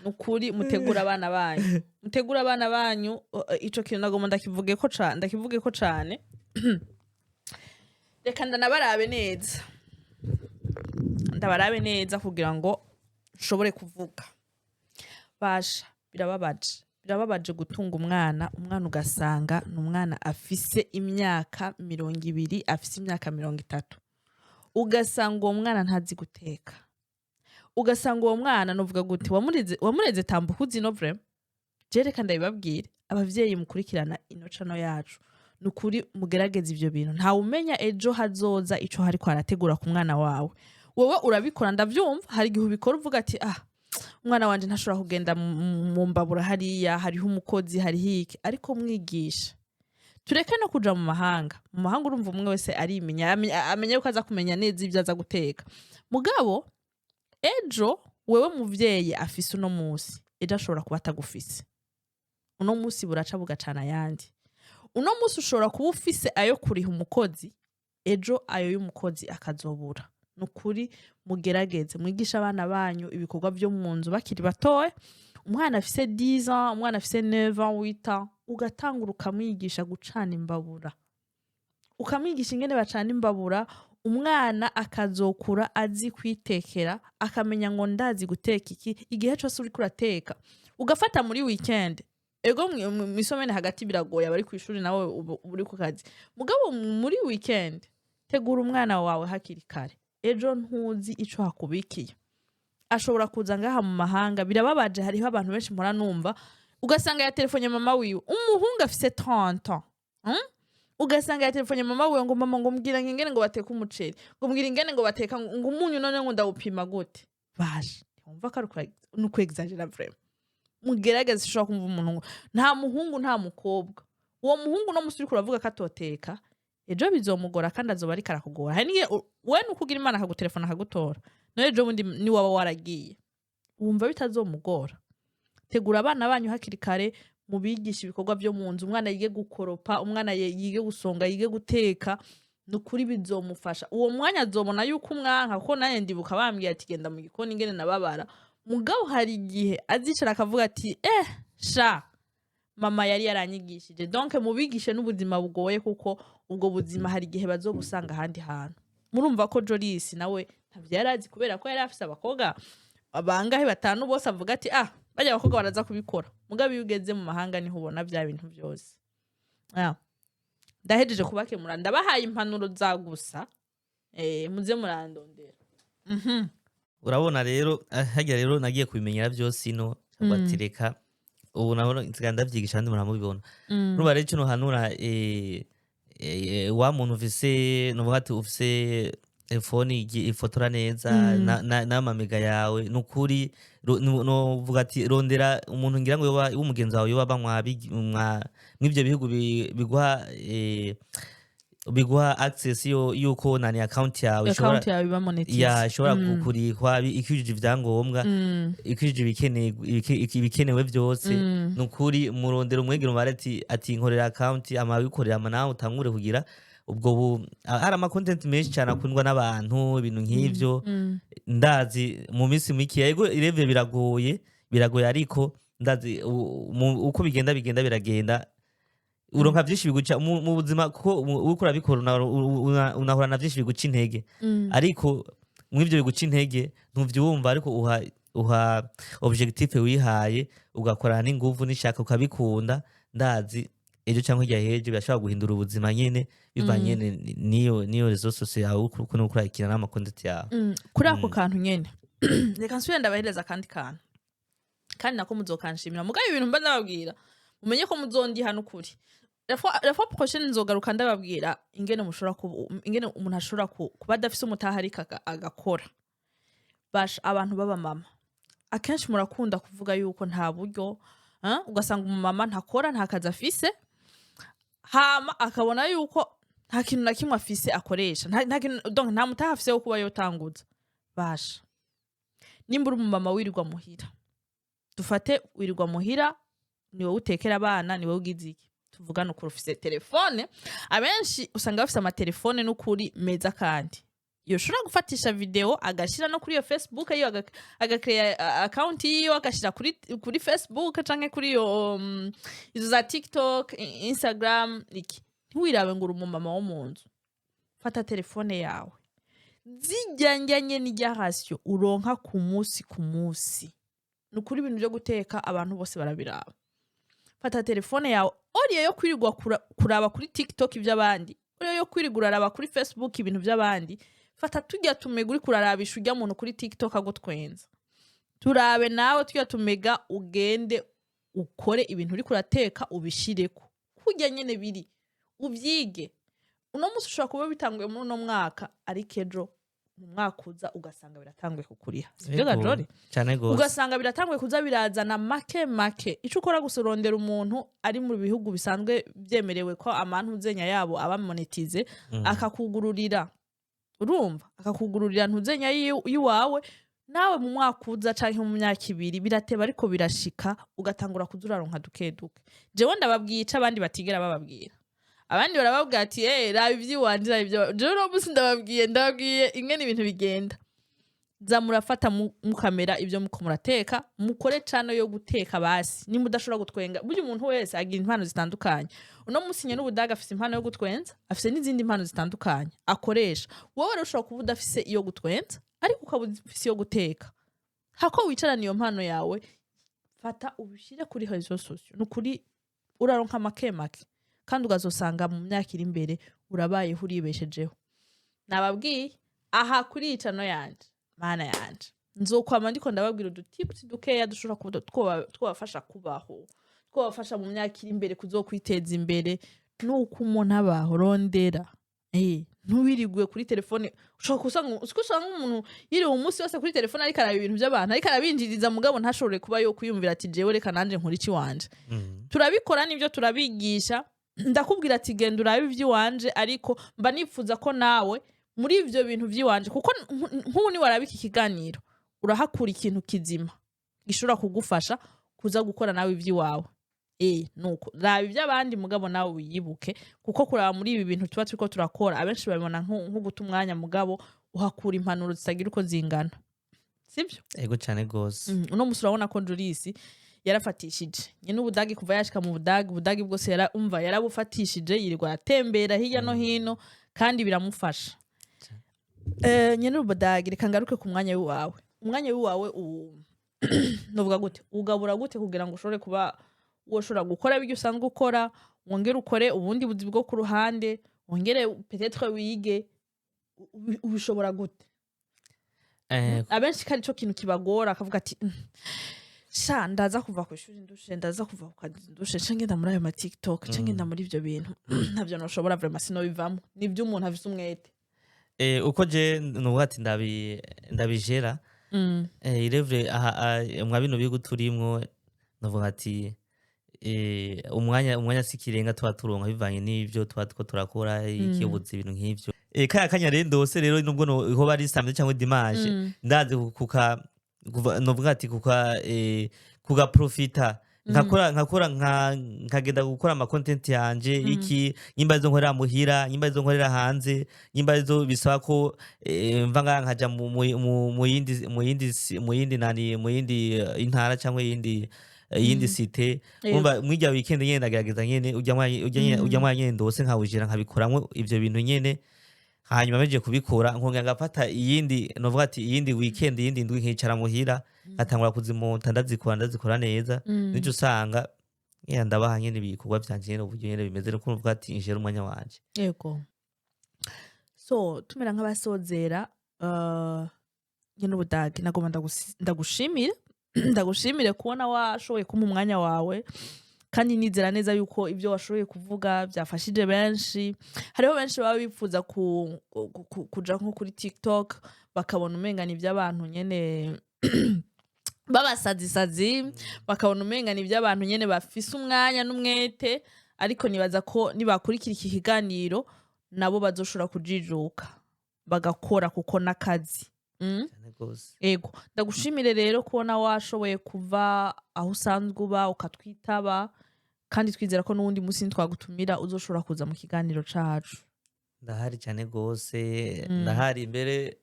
ni ukuri mutegura abana banyu, mutegura abana banyu. Ico kintu nagomba ndakivugeko cane. Reka ndanabarabe neza, ndabarabe neza kugira ngo nshobore kuvuga. Basha, birababaje, birababaje gutunga umwana, umwana ugasanga ni umwana afise imyaka 20, afise imyaka 30, ugasanga uwo mwana ntazi guteka, ugasanga uwo mwana, nuvuga gute, wamureze, wamureze tambuka uzi no vraiment. Je reka ndabibabwire, abavyeyi mukurikirana ino channel yacu, ni ukuri mugerageze ivyo bintu. Ntawe umenya ejo hazoza ico hariko arategura ku mwana wawe. Wowe urabikora, ndavyumva, hari igihe ubikora uvuga ati "Ah, umwana wanje ntashobora kugenda mu mbabura hariya, hariho umukozi, hariho iki." Ariko mwigisha, tureke no kuja mu mahanga. Mu mahanga urumva umwe wese arimenya, amenya yuko aza kumenya neza ibyo aza guteka. Mugabo ejo wewe muvyeyi afise uno musi, ejo ashobora kuba atagufise. Uno musi buraca bugacana ayandi. Uno musi ushobora kuba ufise ayo kuriha umukozi, ejo ayo y'umukozi akazobura. Ni ukuri mugerageze mwigishe abana banyu ibikorwa vyo mu nzu bakiri batoya. Umwana afise 10 ans, umwana afise 9 ans, 8 ans, ugatangura ukamwigisha gucana imbabura, ukamwigisha ingene bacana imbabura. Umwana akazokura azi kwitekera, akamenya ngo ndazi guteka iki. Igihe cose uriko urateka, ugafata muri weekend, ego mw'isomene hagati biragoye, abari kw'ishuri nawe uba uri ku kazi, mugabo muri weekend tegura umwana wawe hakiri kare. Ejo ntuzi ico hakubikiye, ashobora kuza ngaha mu mahanga. Birababaje, hariho abantu benshi mpora numva, ugasanga yatelefonye mama wiwe, umuhungu afise 30 ans, Ugasanga yatelefonye mama wiwe ngo "Mama," ngo "mbwira ingene ngo bateka umuceri," ngo "mbwira ingene ngo bateka," ngo "umunyu none ngo ndawupima gute?" Basha, ntiwumva ko ari ni ukwexagera? Vraiment mugerageze. Ushobora kumva umuntu ngo nta muhungu, nta mukobwa. Uwo muhungu no musi uriko uravuga ko atoteka, ejo bizomugora kandi azoba ariko arakugora. Hari n'igihe we nukugira Imana akagutelefona akagutora, nawe ejo bundi niwaba waragiye wumva bitazomugora. Tegura abana banyu hakiri kare, mubigisha ibikorwa vyo mu nzu. Umwana yige gukoropa, umwana yige gusonga, yige guteka. Ni ukuri bizomufasha. Uwo mwanya azobona yuko umwanka, kuko nanjye ndibuka bambwiye ati "Genda mu gikoni," ingene nababara. Mugabo hari igihe azicara akavuga ati "Eh sha, mama yari yaranyigishije." Donc mubigishe n'ubuzima bugoye, kuko ubwo buzima hari igihe bazobusanga ahandi hantu. Murumva ko Jolis nawe ntavyo yari azi, kubera ko yari afise abakobwa bangahe, batanu bose, avuga ati "Ah, bajya abakobwa baraza kubikora." Mugabo iyo ugeze mu mahanga niho ubona bya bintu byose. Ah. Ndahejeje kubakemura, ndabahaye impanuro za gusa. Muze murandondera. Urabona rero, harya rero nagiye kubimenyera byose ino, ati reka ubu nabona nsigaye ndavyigisha kandi muramubibona. Urumva rero, ico nohanura wa muntu ufise, novuga ati ufise telefone ifotora neza n'amamega yawe, nukuri novuga ati rondera umuntu, ngira ngo yoba w'umugenzi wawe, yoba mw'ivyo bihugu biguha access yo yuko nani account yawe ishobora Account yawe iba monetize. Ya, ishobora kurihwa ikwijije ivyangombwa, ikwijije ibikenewe byose. Nukuri murondera umwegero, umubare ati "Nkorera account," ama bikorera, ama nawe utangure kugira ubwo hari ama content menshi cyane akundwa n'abantu, ibintu nk'ivyo. Ndazi mu minsi mike, yego irevye biragoye, biragoye, ariko ndazi uko bigenda bigenda biragenda, uronka byinshi biguca mu buzima, kuko uriko urabikora unahura na byinshi biguca intege. Ariko mw'ivyo biguca intege ntuvyumva, ariko uha uha objectif wihaye, ugakorana n'inguvu n'ishaka, ukabikunda, ndazi ejo cyangwa hirya y'ejo birashobora guhindura ubuzima nyene, bivanye niyo réseaux sociaux yawe ukuntu uriko urayikina n'ama content yawe. Kuri ako kantu nyene, reka nsubire ndabahereza akandi kantu, kandi nako muzokanshimira. Mugabo ibintu mba ndababwira, mumenye ko muzondiha n'ukuri. La fois prochaine nzogaruka ndababwira ingene mushobora ingene umuntu ashobora kuba adafise umutaha ariko agakora. Basha, abantu b'abamama akenshi murakunda kuvuga yuko nta buryo, eh? Ugasanga umumama ntakora, nta kazi afise, hama akabona yuko nta kintu na kimwe afise akoresha, nta kintu, donc nta mutaha afise wo kuba yotanguza. Basha, nimba uri umumama wirirwa muhira, dufate wirirwa muhira, ni wowe utekera abana, ni wowe ugize iki, tuvugane ukuri, ufise telefone. Abenshi usanga bafise amatelefone n'ukuri meza, kandi yoshobora gufatisha video agashira no kuri iyo Facebook yiwe, agakreya account yiwe, agashira kuri Facebook canke kuri iyo izo za TikTok, Instagram, iki. Ntiwirabe ngo uri umumama wo mu nzu. Fata telefone yawe, zijya njyanye n'ijya ration uronka ku munsi ku munsi. Ni ukuri, ibintu byo guteka abantu bose barabiraba. Fata telefone yawe, au lieu yo kwirirwa kuraba kuri TikTok iby'abandi, au lieu yo kwirirwa uraraba kuri Facebook ibintu by'abandi, fata tujya tumega uri kurarabisha ujya muntu kuri TikTok agutwenza, turabe nawe tujya tumega, ugende ukore ibintu uri kurateka, ubishireko kurya nyene biri, uvyige. Uno munsi ushobora kuba bitanguye muri uno mwaka, ariko ejo mu mwaka uza ugasanga biratanguye kukuriha, sibyo? Yego, Gajori? Cane gose. Ugasanga biratanguye kuza birazana make make. Ico ukora gusa, urondera umuntu ari mu bihugu bisanzwe byemerewe ko amantuzenya yabo aba monétisé, akakugururira, urumva, akakugururira ntuzenya yiwawe. Nawe mu mwaka uza canke mu myaka 2, birateba ariko birashika, ugatangura kuza uraronka duke duke. Jewe ndababwiye ico abandi batigera bababwira. Abandi barababwira ati: "Eh, raba ivy'iwanje, raba ivyo." Jewe uno munsi ndababwiye ingene ibintu bigenda. Za murafata mukamera ibyo muko murateka, mukore channel yo guteka basi nimba udashobora gutwenga. Burya umuntu wese agira impano zitandukanye. Uno munsi nyene ubudaga afise impano yo gutwenza, afise n'izindi mpano zitandukanye akoresha. Wowe rero ushobora kuba udafise iyo gutwenza, ariko ukaba ufise iyo guteka. Hako wicarana iyo mpano yawe, fata ubishyire kuri réseaux sociaux. Ni ukuri, uraronka make make, kandi ukazosanga mu myaka iri imbere urabayeho, uribeshejeho. Nababwiye aha kuri iyi channel yanje, mana yanje, nzokwama ndiko ndababwira udutips dukeya dushobora kuba twobafasha kubaho, twobafasha mu myaka iri imbere kuzokwiteza imbere. Nuko umuntu abaho, rondera, ntuwirigwe kuri telefone. Ushobora gusanga, usiko usanga umuntu yiriwe umunsi wose kuri telefone, ariko araba ibintu by'abantu, ariko arabinjiriza, mugabo ntashobore kuba yo kwiyumvira ati: "Jewe reka nanje nkora iki wanje." Turabikora nibyo, turabigisha. Ndakubwira ati: "Genda urabe iby'iwanje," ariko mba nifuza ko nawe muri ivyo bintu vy'iwanje, kuko nk'ubu niwaraba iki kiganiro, urahakura ikintu kizima gishobora kugufasha kuza gukora nawe ivy'iwawe. Nuko raba iby'abandi, mugabo nawe wiyibuke, kuko kuraba muri ibi bintu tuba turiko turakora, abenshi babibona nko guta umwanya, mugabo uhakura impanuro zitagira uko zingana, sibyo? Ego, cane gose. Uno musi urabona ko Jurisi yarafatishije nyine ubudagi. Kuva yashika mu Budagi, ubudagi bwose umva yarabufatishije, yirirwa aratembera hirya no hino, kandi biramufasha. Nyine ubudagi, reka ngaruke ku mwanya w'iwawe. Umwanya w'iwawe novuga gute, ugabura gute kugira ngo ushobore kuba woshobora gukora ibyo usanzwe ukora, wongere ukore ubundi buzi bwo ku ruhande, wongere peut-être wige? Ubishobora gute? Abenshi ko arico kintu kibagora, akavuga ati: Sha, ndaza kuva ku ishuri ndushe, ndaza kuva ku kazi ndushe, nce ngenda muri ayo ma TikTok, nce ngenda muri ivyo bintu, ntavyo noshobora vraiment, sinobivamo." Nivyo, umuntu afise umwete. Uko je nuvuga ati ndabijera, irevure aha mwa bino bihugu turimwo, nuvuga ati umwanya si ikirenga tuba turonka bivanye n'ivyo tuba turiko turakora, ikiyobozi, ibintu nk'ivyo. Kaya kanya rero ndose rero, nubwo hoba ari samedi cyangwa dimanche, ndazi kuka kuva, novuga ati kuka kugaprofita, nkakora nkagenda gukora ama content yanje, iki, nyimba izo nkorera muhira, nyimba izo nkorera hanze, nyimba izo bisaba ko mva ngaha nkaja mu yindi nani, mu yindi intara cyangwa yindi cité. Umva, mwirya weekend nyene ndagerageza nyene ujya mwanya nyene ndose nkawujira, nkabikoramwo ivyo bintu nyene. Hanyuma meje kubikora, nkongera ngafata iyindi, novuga ati iyindi weekend, iyindi ndwi, nkicara muhira, ngatangura kuzimonta, ndazikora, ndazikora neza. Nico usanga yeah, ndabaha nyene ibikorwa vyanje nyene, uburyo nyene bimeze, nuko nuvuga ati njera umwanya wanje. Yego, so tumera nk'abasozera, nyene ubudage nagomba ndagushimire kubona washoboye kumpa umwanya wawe, kandi nizera neza yuko ibyo washoboye kuvuga byafashije benshi. Hariho benshi baba bifuza kuja nko kuri TikTok, bakabona umenga ni iby'abantu nyene babasazisazi, bakabona umenga ni iby'abantu nyene bafise umwanya n'umwete, ariko nibaza ko nibakurikira iki kiganiro nabo bazoshobora kujijuka bagakora, kuko n'akazi. Cyane gose. Ego, ndagushimire rero kubona washoboye kuva aho usanzwe uba ukatwitaba, kandi twizera ko n'uwundi munsi nitwagutumira uzoshobora kuza mu kiganiro cacu. Ndahari cyane gose. Ndahari imbere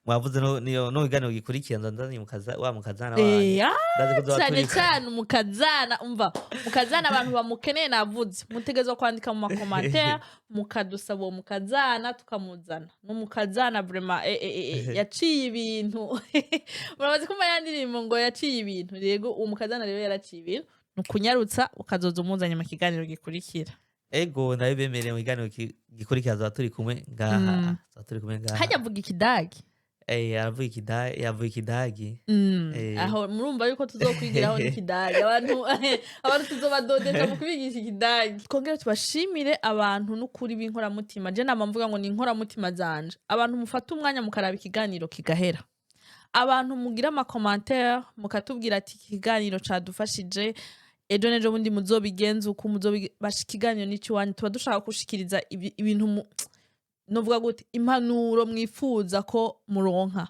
mwavuze no niyo no kiganiro gikurikira nza nzanye mukaza wa mukazana wanyu. Ndazi ko tuzoba cyane turi. Cyane umukazana. Umva, mukazana abantu bamukeneye navuze, mutegerezwa kwandika mu ma commentaires mukadusaba uwo mukazana tukamuzana. N'umukazana vraiment, yaciye ibintu. Muramaze kumva ya ndirimbo ngo "Yaciye ibintu"? Rego, uwo mukazana rero yaraciye ibintu. Ni ukunyarutsa ukazoza umuzanye mu kiganiro gikurikira. Ego, ndabibemereye, mu kiganiro gikurikira tuzoba turi kumwe ngaha. Tuzoba turi kumwe ngaha. Hajya avuga ikidagi. Eh, aravuga ikidagi, yavuga ikidagi. Aho murumva yuko tuzokwigiraho n'ikidagi. Abantu tuzobadodesha mu kubigisha ikidagi. Twongere tubashimire abantu n'ukuri b'inkoramutima. Je nama mvuga ngo ni inkoramutima zanje, abantu mufata umwanya mukaraba ikiganiro kigahera, abantu mugira ama commentaires mukatubwira ati iki kiganiro cadufashije, ejo n'ejo bundi muzobigenza uku, basha ikiganiro n'icy'iwanyu. Tuba dushaka gushikiriza ibintu novuga gute, impanuro mwifuza ko muronka.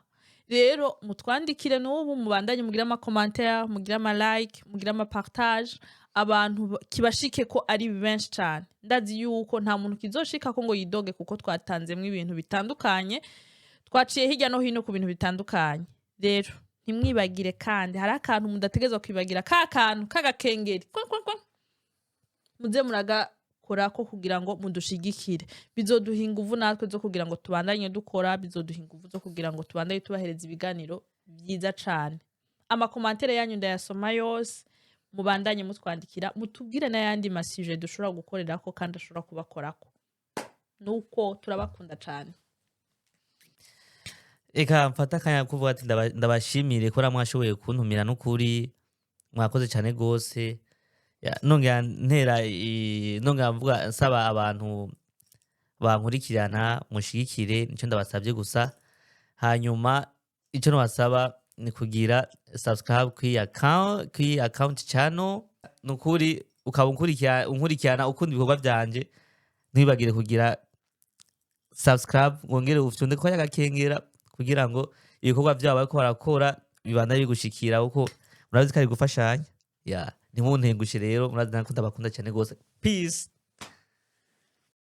Rero mutwandikire n'ubu, mubandanye mugire ama commentaires, mugire ama like, mugire ama partage, abantu kibashike ko ari benshi cane. Ndazi yuko nta muntu kizoshika ko ngo yidoge, kuko twatanzemwo ibintu bitandukanye, twaciye hirya no hino ku bintu bitandukanye. Rero ntimwibagire, kandi hari akantu mudategerezwa kwibagira, ka kantu k'agakengeri kwa, kwa, kwa. Muze muragakorako kugira ngo mudushigikire. Bizoduha inguvu natwe zo kugira ngo tubandanye dukora, bizoduha inguvu zo kugira ngo tubandanye tubahereza ibiganiro byiza cane. Ama commentaires yanyu ndayasoma yose. Mubandanye mutwandikira, mutubwire n'ayandi ma sujets dushobora gukorerako kandi ashobora kubakorako. Nuko turabakunda cane. Reka mfate akanya ko kuvuga ati ndabashimire ko mwashoboye kuntumira. N'ukuri mwakoze cyane gose. Ya, nongera ntera nongera mvuga nsaba abantu bankurikirana mushigikire, nico ndabasabye gusa. Hanyuma ico nabasaba ni kugira subscribe kuri account channel. Nukuri ukaba unkurikirana, ukunda ibikorwa vyanje, ntibagire kugira subscribe, wongere ufyonde ko yagakengera kugira ngo ibikorwa vyabo bariko barakora bibandanye bigushikira, kuko murabizi ko ari gufashanya. Ya, ntimuntengushe rero, murazi nako ndabakunda cyane gose. Peace.